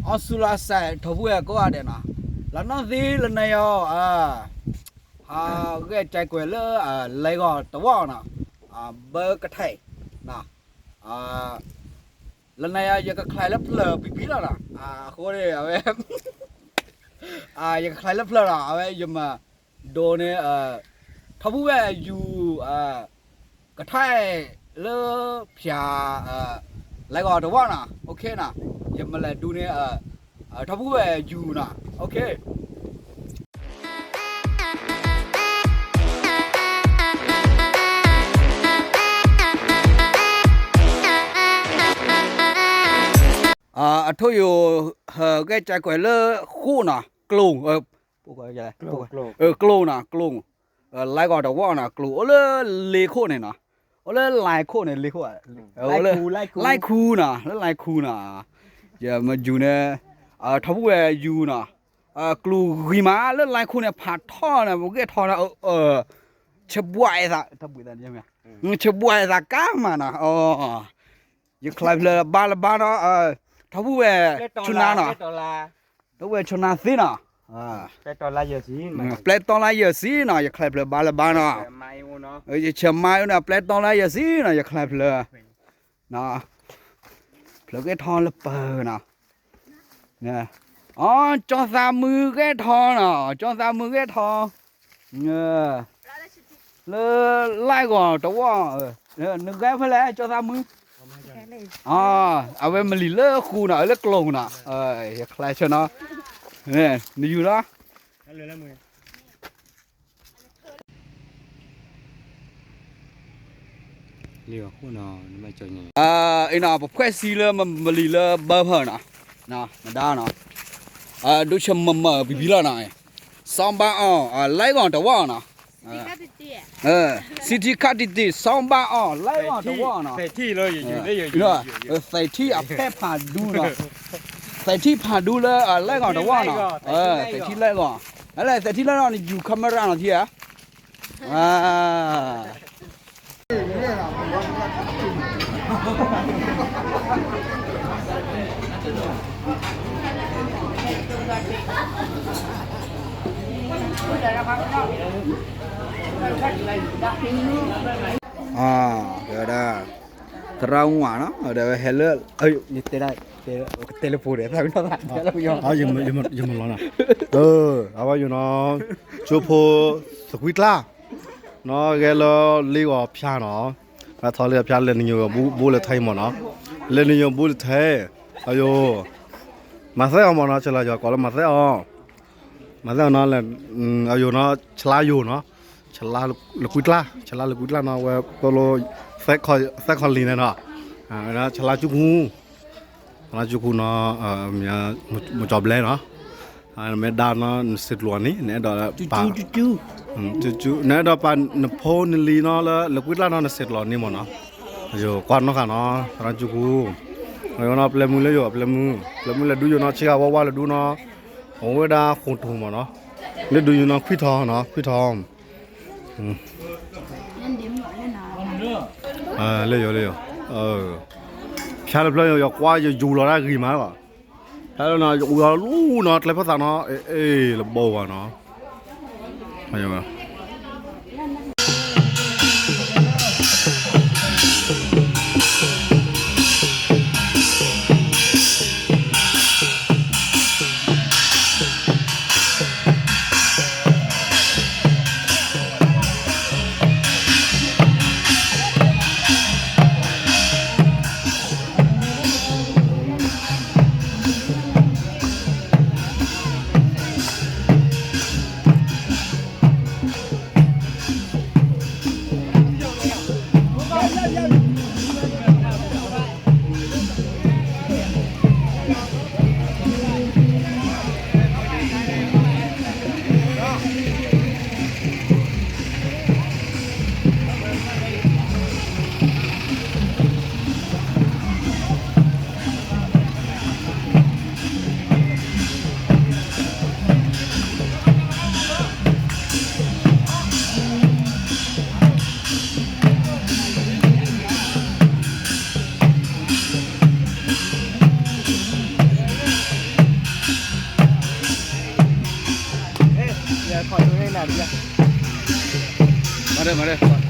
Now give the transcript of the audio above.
အီစူလါစဲး ထီၣ်ဖူဝဲကိးဂၤဒဲးနီၤ, လီၤနီၢ်သံလၢနယီၤ, ဟးဂဲၤကဲကွဲးလၢ လဲၤဂီၤတဝီနီၤ, ဘၢကထဲနီၤ, လၢနယီၤ ယကချဲးလၢဖျၢၣ်ပံၤပံၤလီၤနီၤ, အဃိန့ၣ် အဝဲ ယကချဲးလၢဖျၢၣ်နီၤ, အဝဲယမၤဒိးန့ၢ် ထီၣ်ဖူဝဲယူၤ ကထဲလၢဖၠၣ် လဲၤဂီၤတဝီနီၤ, အိၣ်ခ့နီၤ, ယမၤလဲၤဒိးန့ၢ် ထီၣ်ဖူဝဲယူၤနီၤ, အိၣ်ခ့ အထိၣ်ယိာ် ဟးဂဲၤကဲကွဲးလၢဃိၣ်နီၤ, ကျိၤ, ကျိၤနီၤ, ကျိၤ, လဲၤဂီၤတဝီနီၤ, ကျိၤအိၣ်လၢလ့ခိၣ်န့ၣ်နီၤ, အိၣ်လၢလ့ခိၣ်န့ၣ်, လ့ခိၣ်, လ့ခူနီၤ, လၢလ့ခူနီၤ, ယမၤယူၤန့ၣ် ထီၣ်ဖူဝဲယူၤနီၤ, ကျိၤဂံၤမးလၢလ့ခူန့ၣ် ဖးထီန့ၣ် ပဂဲၤထီၣ်န့ၣ် ဆဘှးအသး, ဆဘှးအသးကါမးနီၤ, ယချဲးဖျၢၣ်ဘါလၢဘါနီၤ, ထီၣ်ဖူဝဲဆူနါနီၤ, ထီၣ်ဖူဝဲဆူနါသ့နီၤ, ပျဲတီလါယဲၢ်ဆံနီၤ, ယချဲးဖျၢၣ်ဘါလၢဘါနီၤ, ယဆၢမါအံၤနီၤ, ပျဲတီလါယဲၢ်ဆံနီၤ, ယချဲးဖျၢၣ် ဖျၢၣ်ဂဲၤထီၣ်လၢပၢၤနီၤ, အီ ကၠီသးမုၢ်ဂဲၤထီၣ်နီၤ, ကၠီသးမုၢ်ဂဲၤထီၣ် လၢလ့ဂီၤတဝီ, နဂဲၤဖဲလဲၣ် ကၠီသးမုၢ်, အဝဲမၤလံာ်လၢဃူနီၤ, လၢကျိၤနီၤ, ယချဲးဆၢနီၤ, နယူၤလီၤ လ့ဂီၤဃိၣ်နီၤ, အံၤနီၤ ပဖှဲးစံလၢမၤလံာ်လၢဘၢဖၢၣ်နီၤ, မဒါနီၤ, ဒိၣ်ဆၢမုၢ်မုၢ်ပံၤပံၤလီၤနီၤ, စီၤဘါအီၣ် လ့ဂီၤတဝီနီၤ, စံထံခါတံၢ်တံၢ် စီၤဘါအီၣ် လ့ဂီၤတဝီနီၤ, သဲးထံၣ်အဖဲဖးဒူနီၤ, သဲးထံၣ်ဖးဒူလၢလ့ဂီၤတဝီနီၤ, သဲးထံၣ်လ့ဂီၤ, လၢသဲးထံၣ်လ့ဂီၤ, နယူၤ camera နီၤထံဧါ သရၣ်ဝါနီၤ, ဒီးဝဲဟဲလၢ ယတဲဒၣ်, တဲလၢဖိဒီး သးဝံၣ်နီၢ်သးတဲလၢပယီၤ, ယမၤလီၤနီၤ, အဝဲယိၤနီၤ, ကၠိဖိသကွံကျါ နီၤ ဂဲၤလၢလ့ဂီၤဖၠၣ်နီၤ, ထီၣ်လ့ဂီၤဖၠၣ် လဲၤနညိၣ်ဘိလၢထဲမ့ၢ်နီၤ, လဲၤနညိၣ်ဘိလၢထဲ, အယိၤ, မၤသဲအီၤမ့ၢ်နီၤ, ဆလါယီၤကိးလၢမၤသဲအီၤ, မၤသဲအီၤနီၤ, အယိၤနီၤ ဆလါယိၤနီၤ, ဆလါလၢကွံကျါ, ဆလါလၢကွံကျါနီၤ, ဝဲသိၣ်လိ သဲခီလံၤန့ၣ်နီၤ, ဆလါကၠူခူ သရၣ်ကၠူခူနီၤ, မ့ၢ်ကၠီၤဘျဲနီၤ, နမ့ၢ်ဒါနီၤ နစံးကျိၤန့ၣ် နအဲၣ်ဒိးပာ်, နအဲၣ်ဒိးပာ်နဖိနလံၤနီၤ လၢလၢကွံကျါနီၤ နစံးကျိၤန့ၣ်မ့ၢ်နီၤ, ယကွၢ်နီၣ်ဃာ်နီၤ သရၣ်ကၠူခူ, နီၤ ပျဲမုၢ်လၢယိၤ ပျဲမုၢ်, ပျဲမုၢ်လဲၤဒုးယိၤနီၤ ဆ့ကၤဝါဝါလဲၤဒုးနီၤ, အဝဲဒၣ်ဃိာ်ထူၣ်မ့ၢ်နီၤ, လဲၤဒုးယိၤနီၤ ခွံထီၣ်နီၤ ခွံထီၣ် လၢယိၤလၢယိၤ, ဖျါလၢဖျါယိၤ ယကွၢ်ယယူၤလီၤတၢ်ဂ့ၤမးလီၤ, ဖျါလၢနီၤ ယအူလီၤလူနီၤ ကျဲဖိသၣ်နီၤ အ့ၣ် လၢဘီဝါနီၤ, မၤဒၢမၤဒၢ